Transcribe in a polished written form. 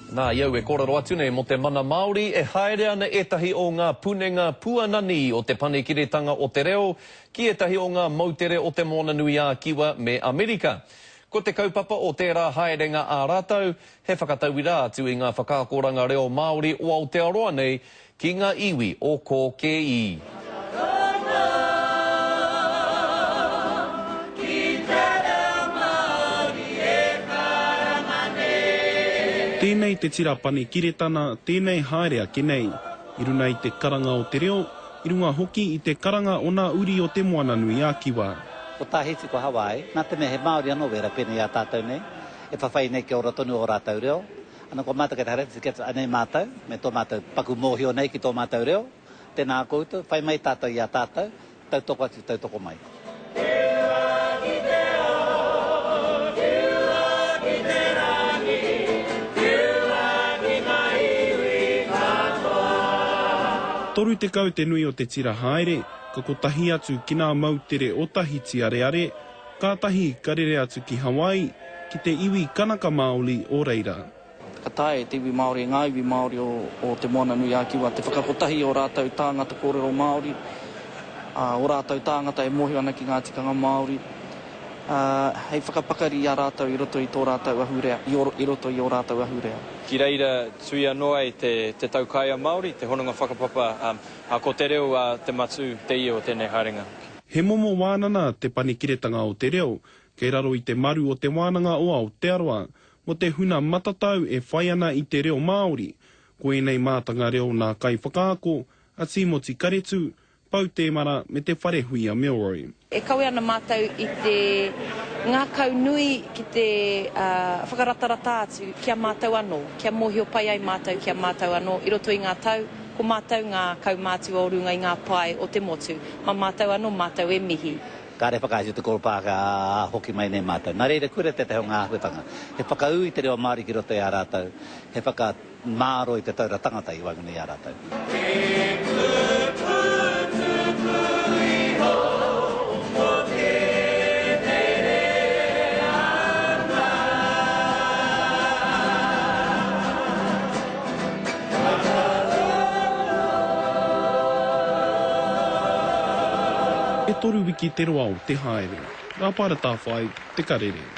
Nā, i au e kōrero atu nei mō te mana Māori, e haere ana ētahi o ngā punenga puanani o te panekiretanga o te reo ki ētahi o ngā moutere o Te Moana-nui-ā-Kiwa me Amerika. Ko te kaupapa o tērā haerenga ā rātou, he whakatauira atu i ngā whakaakoranga reo Māori o Aotearoa nei ki ngā iwi o Kōkēī. Tēnei te tira panekiretana, tēnei haere ake nei. I runa i te karanga o te reo, i runga hoki i te karanga o nā uri o Te Moana-nui-a-Kiwa. Ko Tahiti, ko Hawaii, nā te mea he Māori anō wērā pēnei i a tātou nei, e whawhai nei kia ora tonu ō rātou reo. Ana ko mātou kei te haere atu ki atu, anei mātou, me tō mātou paku mōhio nei ki tō mātou reo, tēnā koutou, whai mai tātou i a tātou, tautoko atu, tautoko mai. Whiua ki te ao, whiua ki te rangi, whiua ki ngā iwi katoa. 30 te nui o te tira haere, ka kotahi atu ki nā moutere o Tahiti areare, Kātahi ka rere atu ki Hawaii, ki te iwi Kanaka Maoli o reira. Ka taea e te iwi Māori, e ngā iwi Māori o Te Moana-nui-a-Kiwa te whakakotahi i ō rātou tāngata kōrero Māori, ā, ō rātou tāngata e mōhio ana ki ngā tikanga Māori, ā, hei whakapakari i a rātou i roto i tō rātou ahurea, i roto i ō rātou ahurea. Ki reira tuia noa ai te taukaea Māori, te hononga whakapapa, ā, ko te reo a te matū te ia o tēnei haerenga. He momo wānana te panekiretanga o te reo, kei raro i te maru o Te Wānanga o Aotearoa, mō te huna matatau e whai ana i te reo Māori. Ko ēnei mātanga reo nā kaiwhakaako, a Tīmoti Karetu, Pou Tēmara me Te Wharehuia Milroy. E kawe ana mātou i te ngākau nui ki te whakaratarata atu ki a mātou anō, kia mōhio pai ai mātou ki a mātou anō i roto i ngā tau, ko mātou ngā kaumātua o runga i ngā pae o te motu. Mā mātou anō mātou e mihi. Kāre whakaae te koro Pākehā, ā, hoki mai nei mātou. Nā reira, koira tētahi o ngā āhuatanga. He whakaū i te reo Māori ki roto i a rātou, he whakamāro i te taura tangata i waenganui i a rātou. He kupu tuku iho mō tēnei reanga. E toru wiki te roa o te haere. Rāpara Tāwhai, Te Karere.